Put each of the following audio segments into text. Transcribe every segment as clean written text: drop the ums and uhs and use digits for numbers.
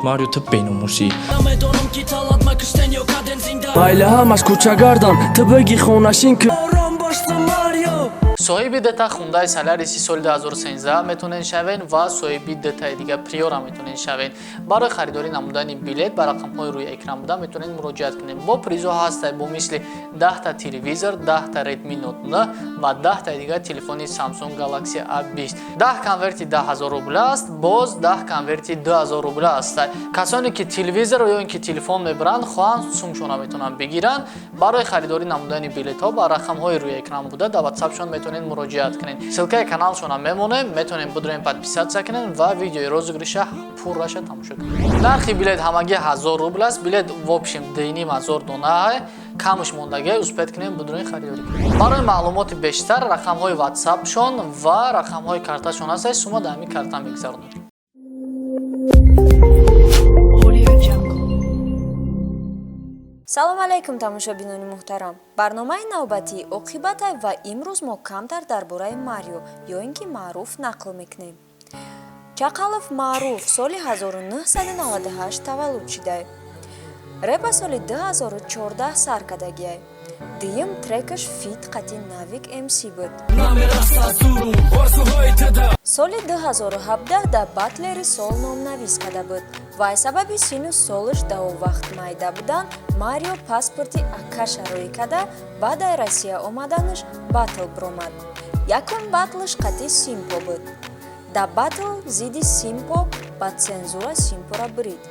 Марио, ту беномусӣ. Майли, ҳамаш кӯчагардан, ту бигӣ хонашин ки. Соҳиби дта Хундай Соляриси соли 2013 метавонед шавед ва соҳиби дтаи дига Приора метавонед шавед. Барои харидорӣ намудани билет ба рақамҳои рӯи экран буда метавонед муроҷиат кунед. Бо призҳо ҳастад, бо мисли 10та телевизор, 10та Redmi Note 9 ва 10таи дига телефони Samsung Galaxy A20. 10 конверти 10 000 рубла аст, боз 10 конверти 2000 рубла аст. Касоне ки телевизор ё ин ки телефон мебаранд, хоҳанд сумшона метавонанд бигиранд. Барои харидорӣ намудани билетҳо ба рақамҳои рӯи экран буда дар ватсапшон метавонед муроҷиат кунед. Ссылкаи каналшона мемонем, метавонед бидурем, подписаться кунед ва видеои розыгрыша пурраша тамошо кунед. Нархи билет ҳамагӣ 1000 рубл аст. Билет в общем 2,5 ҳазор дона камш мондагӣ, успеть кунем, бидурем, харидорӣ кунед. Барои маълумоти бештар рақамҳои ватсапшон ва рақамҳои карташон ҳаст, сума дар ҳамин карта мегузаронед. Audio Jungle. Салом алайкум, тамошобинони муҳтарам! Барномаи навбатии Оқибатай ва имрӯз мо камтар дар бораи Марио ё ин ки Маъруф нақл мекунем. Чақалов Маъруф соли 1998 таваллуд шудай. Репа соли 2014 сар кардагиай. Дуюм трекаш фит қати Навик МС буд. Соли 2017 дар батлери сол номнавис карда буд ва аз сабаби сину солаш дар он вақт майда будан, Марио паспорти акаша рӯй карда, баъд ай Россия омаданаш батл биромад. Якум батлаш қати Симпо буд. Дар батл зидди Симпо ба цензура Симпора бирид.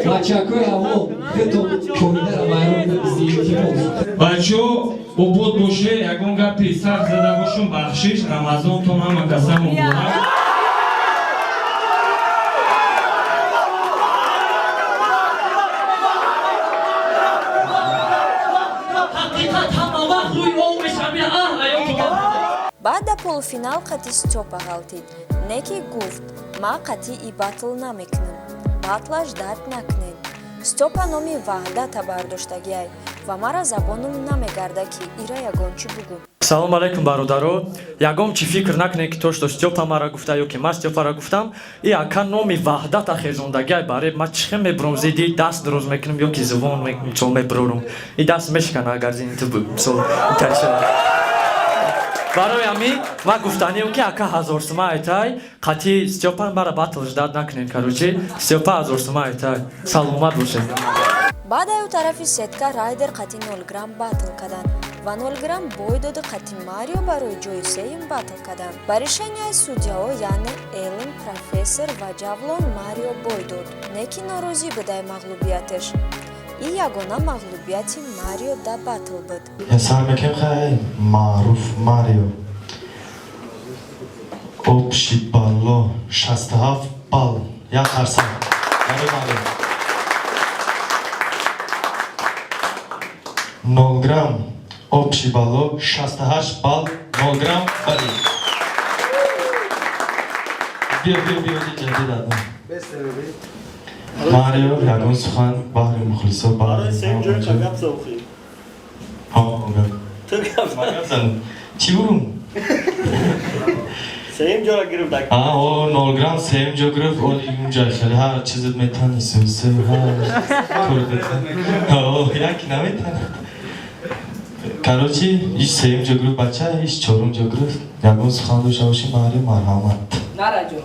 Бачакои ҳаво дето коидаро вайрон илтимос. Бачаҳо, обод боше. Ягон гапи сахт зада бошум, бахшиш. Рамазонтон ҳама каса муборак. Ҳақиқат ҳама вақт рӯи об мешавад, аётума. Баъд дар полуфинал қати Стёпа ғалтид, не ки гуфт: «Ма қати и батл намекунам, батлаш дард накунед. Стёпа номи Ваҳдата бардоштагиай ва мара забонум намегарда, ки ира ягон чӣ бугӯм». Салом алайкум, бародаро! Ягон чӣ фикр накунед, ки то что Стёпа мара гуфта ё ки ман Стёпара гуфтам. И ака номи Ваҳдата хезондагиай баре ма чихе мебурам, зиди даст дроз мекунам ё ки зувон мисол мебурорум, и даст мешикана, агар мисол интари шавад. Барои ҳамин ман гуфтанием, ки ака 1000 сума айтай қати Стёпа мара батл ждать накунед. Короче, Стёпа 1000 сума айтай. Саломат бошед. Баъд аю тарафи сетка Райдер қати 0 грамм батл карданд ва 0 грамм бой доду. Қати Марио барои ҷои сеюм батл карданд. Ба решенияи судяҳо, яъне Элм, Профессор ва Ҷавлон, Марио бой дод, не ки норозӣ будай мағлубияташ. И ягона мағлубияти Марио дар батл буд. Сар мекунем. Хай, Маъруф Марио, общий балло 67 балл. Як қарсак барои Марио. 0 грамм, общий балло 68 балл. 0 грамм, бале, биё, биё, биё, ҷадид. Марио, ягон сухан баҳри мухлисо, баҳри гап занам? Чӣ бугум? Сеюм ҷора гирифт. О, 0 грамм сеюм ҷо гирифт. Оли унҷа хеле ҳар чизет метани, сӯсе ҳар яки наметанад. Короче, иш сеюм ҷо гирифт, бача, иш чорум ҷо гирифт. Ягон сухан дошта бошӣ, Марио, марҳамат. Нараҷо,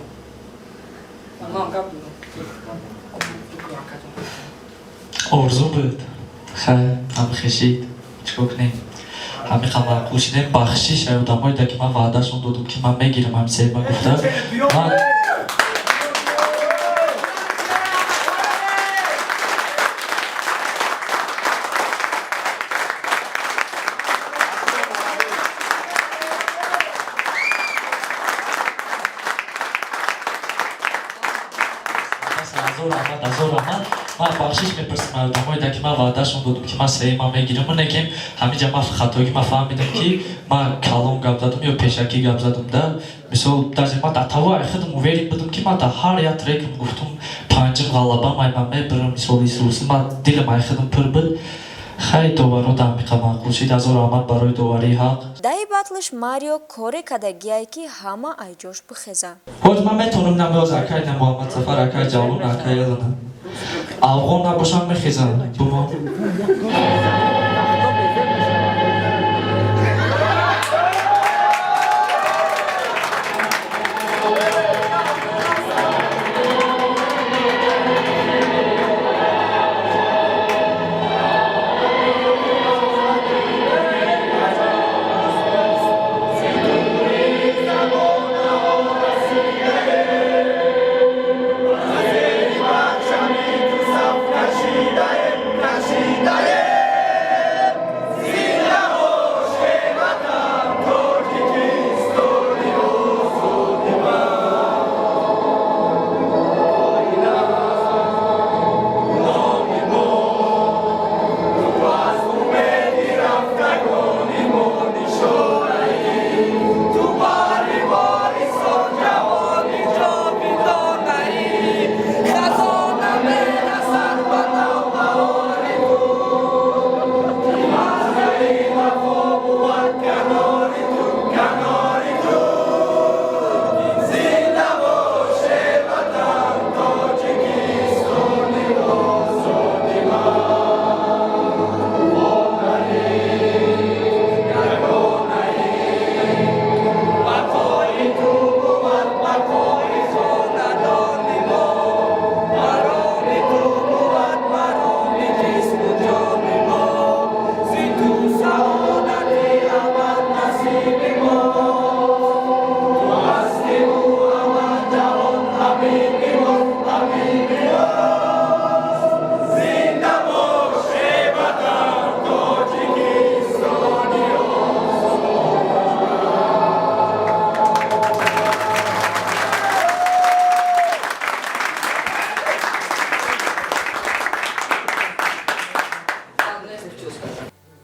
ман гап дорам. Орзу буд, хай, ҳам хешид, чикор кунем, ҳамиқа маъқул шидем. Бахшиш ай одамое, ки ман ваъдашон додум, ки ман мегирам ҳам сема гуфта ман. Ҳазор раҳмат, ҳазор раҳмат. Ман бахшиш мепурсам ай одамое, ки ман ваъдашон додум, ки ман сеюма мегирам. Некем ҳаминҷа ман хатоги ман фаҳмидам, ки ман калон гап задум ё пешакӣ гап задум да. Мисол, даже ман дар тавои худам уверен будам, ки ман дар ҳар як трекам гуфтум. Панҷум ғалабам ай, ман мебирам. Мисол, исуси ман дилам ай худам пур буд. Хай, доваро дамиқа маъқул шид. Ҳазор раҳмат барои доварии ҳақ. Даи батлш Марио коре кардагиае, ки ҳама айҷош бихеза. Ҳоз ман метавонам намоз, акай на Муҳаммадсафар, акай Ҷавлон, акай Элана афғон набошам, мехезам бумо.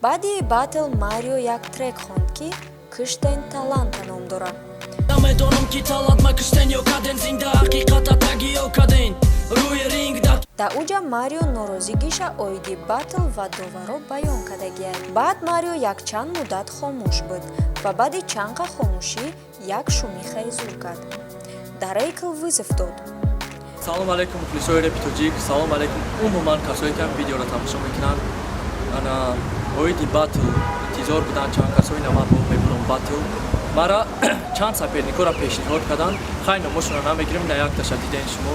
Баъди батл Марио як трек хонд, ки «Киштен таланта» ном дорад. Намедонам, ки талант ма киштен ё каден, зинда ҳақиқата таги ё каден рӯи ринг дар. Дар уҷа Марио норозигиша оиди батл ва доваро баён кардагиай. Баъд Марио якчанд муддат хомӯш буд ва баъди чанқа хомӯшӣ як шумихаи зур кард, дар Рейкл вызов дод. Салом алайкум, мухлисои репи тоҷик, салом алайкум умуман касое ки ҳам видеоро тамошо мекунанд. Ана, оиди батл интизор буданд чанд касои на ман мебурам батл. Мара чанд соперникҳоро пешниҳод карданд. Хай, номошонро намегирем, на якташа диден шумо,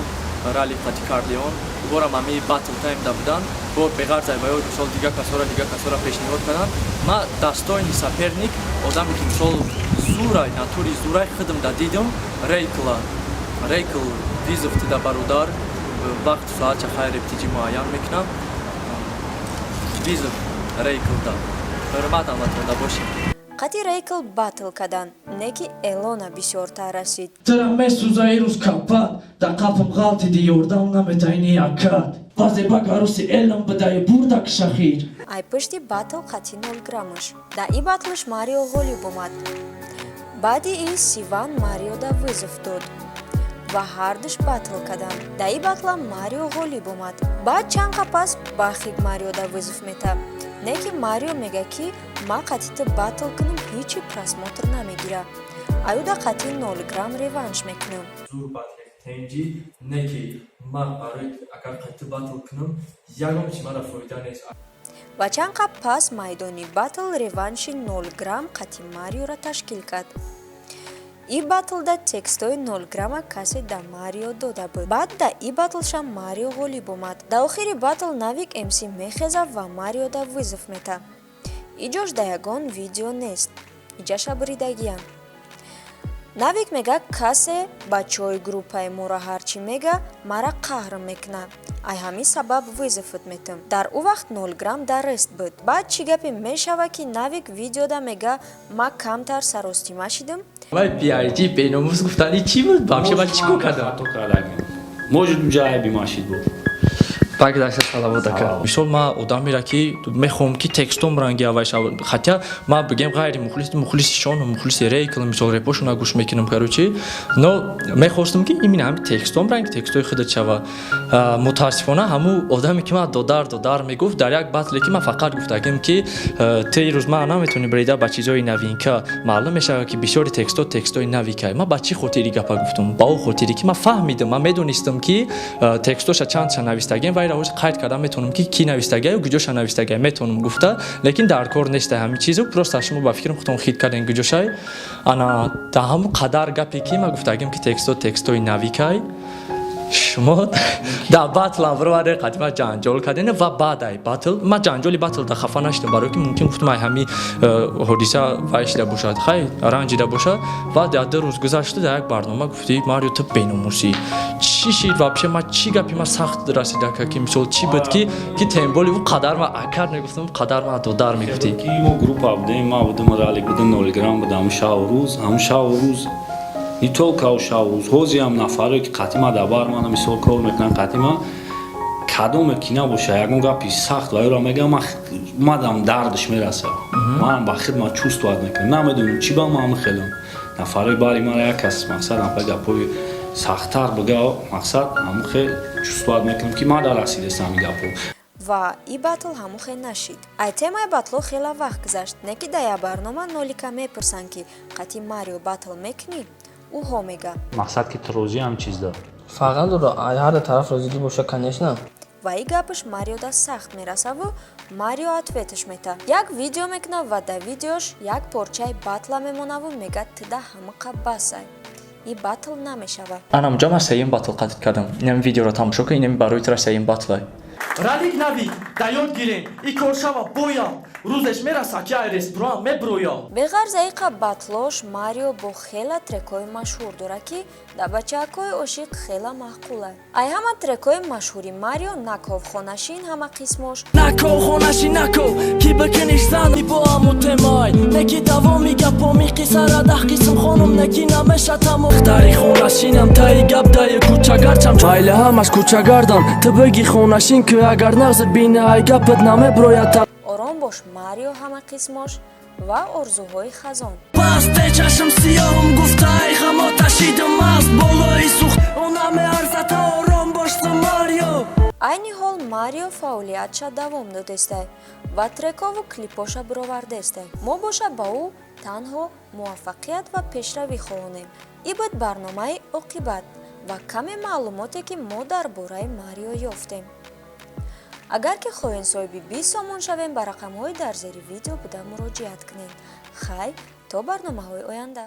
Рали Фати Карлеон, борам ами батл таймда буданд. Бо беғарзай ва ё мисол дига касора пешниҳод карданд. Ма достойный соперник, одаме ки мисол зурай, натури зурай худам да дидам, Рейкла. Рейкл, вызов тида, бародар, вақту соатша хайр рептиҷи муайян мекунам. Вызов Рейкл да. Ҳурмат ҳаматонда бошем. Қати Рейкл батл кардан, не ки Элона бисёртар расид. Тара месӯза ирӯз капат, дар қафм ғалтиди, ёрдам наметайни якат. Баъзе ба гаруси элам бидае бурда кшахир. Ай пушти батл қати 0 граммаш. Дар и батлш Марио ғолиб омад. Баъди ин Сиван Мариода вызов дод ва ҳардуш батл карданд. Дар и батла Марио ғолиб омад. Баъд чанд қа пас Бахик Мариода вызов мета, не ки Марио мега, ки ма қати ту батл кунам, ҳичи просмотр намегира, аюда қати 0 грамм реванш мекунам. Зур батл тенҷи, не ки ман барои агар қати батл кунам, ягон чи мара фоида нест. Ва чанд қа пас майдони батл реванши 0 грамм қати Мариоро ташкил кард. И батлда текстои 0 грамма касе да Марио дода буд. Баъд да и батлша Марио ғолиб омад. Дар охири батл Навик МС мехеза ва Мариода вызов мета. Иҷош да ягон видео нест, иҷаша буридагиям. Навик мега, касе бачаҳои группаи моро ҳарчӣ мега, мара қаҳр мекуна, ай ҳамин сабаб вызоват метам. Дар ӯ вақт 0 грамм дар рест буд. Баъд чӣ гапе мешава, ки Навик видеода мега, ма камтар саростима шидам. Вай биайҷи беномус гуфтани чӣ буд? Вообще ман чӣ кор кардам? Может, уҷа айби ма шид буд. Багдашта салавот, ака. Мисол, ман одамеро ки мехоҳам, ки текстом ранги аввай шавад, хотя ман бигем ғайри мухлис, мухлиси шон, мухлиси рейкл, мисол, репошона гӯш мекунам, короче, но мехостам, ки именно ҳами текстом ранги текстои худат шава. Мутаассифона, ҳамун одаме ки ман додар додар мегуфт, дар як батле ки ман фақат гуфтагим, ки ту ирӯз ман наметавонӣ брида ба чизҳои новинка, маълум мешавад, ки бисёри текстҳо текстҳои новикай. Ман ба чӣ хотири гапа гуфтум? Ба он хотире, ки ман фаҳмидам, ман медонистам, ки текстоша чандша навистагем, вайра ҳоз қайд кардан метавонам, ки кӣ навистагаю, куҷоша навистагай, метавонам гуфта, лекин дар кор неста ҳамин чизу. Просто шумо ба фикрам худтон хит кардем, куҷошай. Ана дар ҳамун қадар гапе, ки ман гуфтагим, ки текстҳо текстҳои новикай, шумо дар батлам бироваде, қадима ҷанҷол кардем ва баъдай батл ман ҷанҷоли батл да хафа нашудам, барое ки мумкин гуфтам, ай ҳами ҳодиса вай шида бошад, хай, ранҷида бошад. Ва дар 2 рӯз гузашта дар як барнома гуфтӣ: «Марио, ту беномусӣ, чӣ шид вообще?» Ма чӣ гапи ма сахт расида, ки мисол чӣ буд, ки тем более ӯ қадар ма акар мегуфтам, қадар ма додар мегуфтӣ? Ки мо группа будем, ма будам, Ралик будам, Нолиграм будам. Шаву рӯз, ҳамун шаву рӯз, не только у шаву рӯз, ҳозиам нафаре ки қатима дар бар мана мисол кор мекунанд, қатима кадоме ки набоша, ягон гапи сахт ва ёро мегам, мадам дардаш мераса, манам ба хидмат чувствовать мекунам. Намедонам, чӣ ба ман хелам нафарои бари мара як кас, мақсад, ҳампа гапҳои сахттар бига, мақсад, ҳамун хел чувствовать мекунам, ки ман дар расидастам ин гапҳо. Ва и батл ҳамун хел нашид. Ай темаи батло хела вақт гузашт, не ки дар як барнома Нолика мепурсанд, ки қати Марио батл мекунӣ? Ӯ ҳо мега. Мақсад, ки ту розӣ ҳам чиз дор? Фарқ надора, ай ҳар тараф розигӣ боша, конечно. Ва и гапаш Мариода сахт мерасаву Марио ответаш мета, як видео мекунад ва дар видеош як порчаи батла мемонаву мега: «Тида ҳамақа басай, и батл намешавад». Анамҷа ман сеюм батл қатид кардам. Инами видеоро тамошо кун, инами барои тура сеюм батлай. Ралик нави да ёд гирем, и кор шава, боям рӯзеш мераса, ки ай ресторан меброям. Беғарз аиқа батлош, Марио бо хела трекҳои машҳур дорад, ки дар бачаакҳои ошиқ хела маъқуланд. Ай ҳама трекҳои машҳури Марио «Наков хонашин», ҳама қисмош. Наков хонашин, наков ки бикуниш зани бо ҳаму темай, неки давоми гапоми қиссара 10 қисм хонум, неки намеша тамом. Дари хонашинам таи гап даи кӯчагарчам, майли, ҳамаш кӯчагардам, ту биги хонашин, ки агар нағз бина, ай гапат намеброяд. «Ором бош, Марио», ҳама қисмош ва «Орзуҳои хазон». Пас чашм сиёҳум гуфтай, хамо ташидим аст болои сухт, ӯ намеарзата, ором бош ту, Марио. Айни ҳол Марио фаъолиятша давом додестай ва трекову клипоша бировардестай. Мо боша ба ӯ танҳо муваффақият ва пешравӣ хоҳонем. И буд барномаи «Оқибат» ва каме маълумоте, ки мо дар бораи Марио ёфтем. Агар ки хоҳем соҳиби 20 сомон шавем, ба рақамҳои дар зери видео буда муроҷиат кунед. Хай, то барномаҳои оянда.